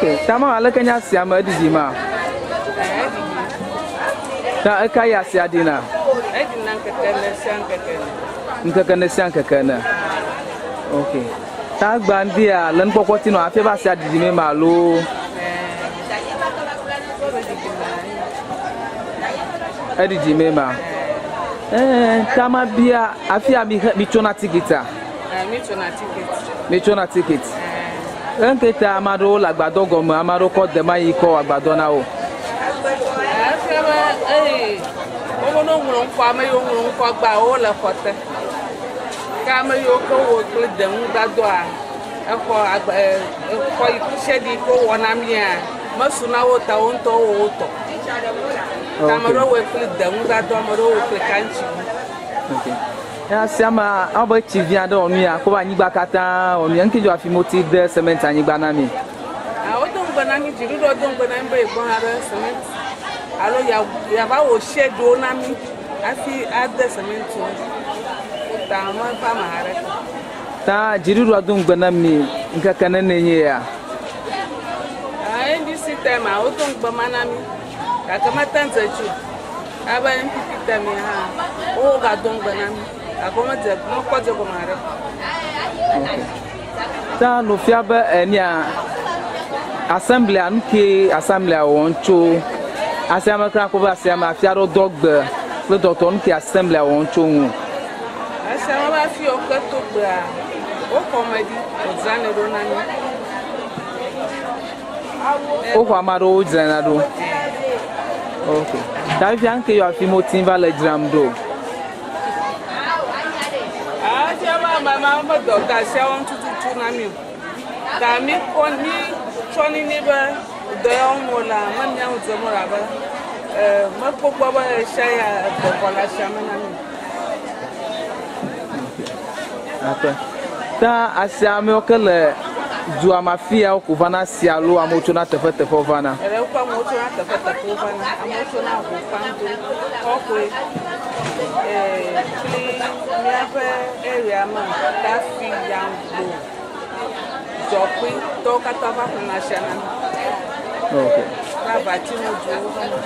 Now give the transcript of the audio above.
Ok, ta ma aleke nye asia me eɖiɖi ma? Eɖiɖi. Ta eka yi asia ɖina? Eɖina ŋkeke ene sia ŋkeke ene. Ŋkeke ene sia ŋkeke ene. Ok. Ta egba ŋdia le nukpɔkpɔ ti nɔ hafi be asia ɖiɖi me ma alo eɖiɖi me ma? Ɛɛ ta ma bia afia mi xe mi tsona tikita? Mi tsona tikiti. Mi tsona tikiti. Eŋke ta ame aɖewo le agbadɔ gɔme, ame aɖewo kɔ dema yi kɔ agbadɔ na wo. Efia be eye wobe ne woŋlɔ ŋkɔ ame yiwo ŋlɔ ŋkɔ gba wole xɔ te. Ke ame yiwo ke wɔ kple deŋugbadɔa exɔ agba exɔ yi shed yi ke wowɔ na mía mesu na wo ta wo ŋutɔ wowɔ wo tɔ. Ke ame ɖewo wɔe kple deŋugbadɔ, ame ɖewo wɔe kple kaŋtsi. Ok. Ya sia me abe tsi vi aɖe wɔ nu ya ko be anyigba katã wɔ nu ya. Ŋke dzɔ hafi moti de cement anyigba na mi. Wodo ŋugbe na mí, dziɖuɖua do ŋugbe na mí be yegbɔna ɖe cement alo yeava wɔ shedwo na mí hafi ade cement wo. Ta meva eme haɖe. Ta dziɖuɖua do ŋugbe na mi ŋkeke nene nye ya? NDC time a wodo ŋugbe ma na mí gake mete ŋu dze tso. Abe NPP time ya hã wogado ŋugbe na mí gake womedze mekpɔ dze gɔme haɖe. Ta nu fia be enia assemblya nu ke assemblya wɔm tso asiame kura ko be asiame afia ɖewo dɔ gbe kple dɔtɔ nu ke assemblya wɔm tso ŋu. Asiame be afi yiwo ke to gbea woxɔ ame ɖi wodzranɛ ɖo na mí. Woxɔ ame aɖewo wodzrana ɖo. Ok. Ta fifia nu ke yɔ afi moti va le dzram ɖo. Efia be ame ma me dɔ de asia wɔm tututu na mí o. Ta mí kpɔ mí tsɔ nini be dɔ ya wɔm wolea me mía ŋu dzem o elabe mekpɔ gbɔ be ɣesia ɣia edɔ vɔ le asia me na mí o. Akpe. Ta asia amewo ke le dua me afia wo ko vana asia alo amewo tsona teƒeteƒewo vana. Eɖewo kple amewo tsona teƒeteƒewo vana. Amewo tsona Ʋufãdo, Kɔƒe, kple míaƒe area me, Tafi, Yangbo, Dzɔkui, tɔwo katã va ƒlena asia na mí. Ok. Kple avatsimɔdziwo vana.